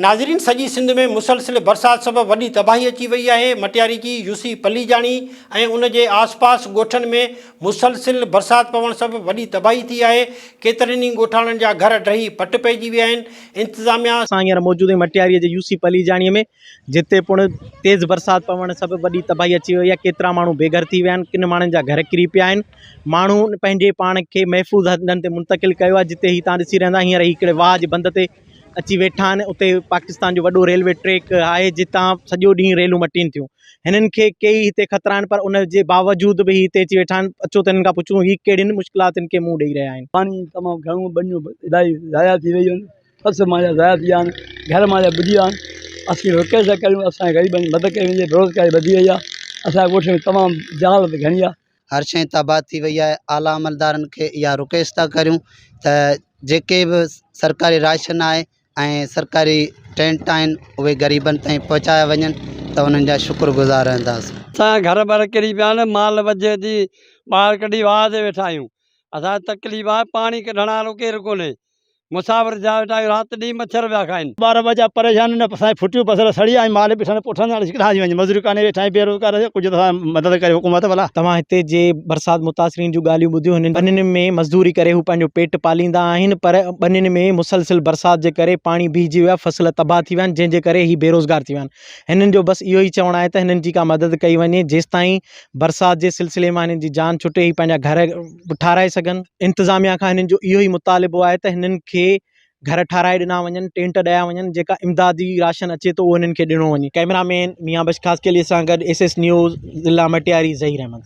ناظرين سڄي سنڌ ۾ مسلسل برسات سبب وڏي تباهي اچي وئي آهي، مٽياري جي يوسي پليجاڻي ۽ ان جي آس پاس ڳوٺن ۾ مسلسل برسات پوڻ سبب وڏي تباهي ٿي آهي، ڪيترن ئي ڳوٺاڻن جا گهر ڊهي پٽ پئجي ويا آهن، انتظاميا. اسان هينئر موجود آهيون مٽياري جي يوسي پليجاڻي ۾ جتي پڻ تيز برسات پوڻ سبب وڏي تباهي اچي وئي آهي، ڪيترا ماڻهو بي گهر ٿي ويا آهن، ڪن ماڻهن جا گهر ڪري پيا آهن، ماڻهن پنهنجي پاڻ کي محفوظ هنڌن تي منتقل ڪيو آهي، جتي هي توهان ڏسي رهندا هينئر هي هڪڙي واهه جي بند تي اچي ويٺا آهن اتي پاڪستان جو وڏو ريلوي ٽريڪ آهي جتان سڄو ڏينهن ريلون مٽين ٿيون هنن کي ڪيئي هتي خطرا آهن پر ان جي باوجود به هي هتي اچي ويٺا آهن اچو ته هنن کان پڇون هي ڪهڙين مشڪلاتن کي منهن ڏئي رهيا آهن. پاڻي تمام گهڻو ٻنيون الاهي ضايع ٿي ويون آهن فصل مانجا ضايع ٿي ويا آهن گهر مانجا ٻڏي ويا آهن اسين رڪويسٽ ٿا ڪريون اسان جي غريبن جي مدد ڪئي وڃي بيروزگاري وڌي وئي آهي اسان جي ڳوٺ ۾ تمام جهالت گهڻي آهي. هر شيء تباهه ٿي وئي آهي اعليٰ عملدارن کي اها رڪويسٽ ٿا ڪريون ته جيڪي به سرڪاري راشن آهي ۽ سرڪاري ٽينٽ آهن اهي غريبن تائين پهچايا وڃن ته انهن جا شڪر گذار رهنداسين. اسان جا گهر ٻر ڪري پيا آهن مال وجهي ٿي ٻاهر ڪڍي واهه تي ويٺا آهيون اسان کي تڪليف آهي پاڻي ڪڍڻ وارو ڪير ڪونهي مسافر ٿيا ويٺا آهيون رات ڏينهن مڇر پيا کائن. ٻار ٻچا پريشان آهن اسان جي ڦٽيون فصل سڙي ويا ۽ مال به اسان جي پٺن هاڻي ڪيڏانهن وڃي مزوري ڪانهي ويٺا آهيون بيروزگار ڪجهه ته اسان جي مدد ڪري حڪومت ڀلا. توهان هتي جي برسات متاثرين جون ڳالهيون ٻڌيون هنن ٻنين ۾ مزدوري ڪري هو پنهنجو پيٽ پاليندا آهن پر ٻنين ۾ مسلسل برسات جي ڪري پاڻي بيهجي ويو آهي فصل تباهه ٿي ويا آهن جنهن جي ڪري هي بيروزگار ٿي ويا آهن هنن جو بس اهو ئي چوڻ آهي ته هنن جي ڪا مدد ڪئي وڃي جيستائين برسات جي سلسلي مان هنن جي جان ڇٽي هي پنهنجا گهر به ٺاهرائي سگهن. انتظاميا کان هنن جو اهو ئي مطالبو آهي ته هنن کي گهر ٺاهرائي ڏنا وڃن، ٽينٽ ڏيا وڃن، جيڪا امدادي راشن اچي ٿو اهو هنن کي ڏنو وڃي. ڪئميرا مين ميان بخش خاصخيلي سان گڏ ايس ايس نيوز ضلع مٽياري ظهير احمد.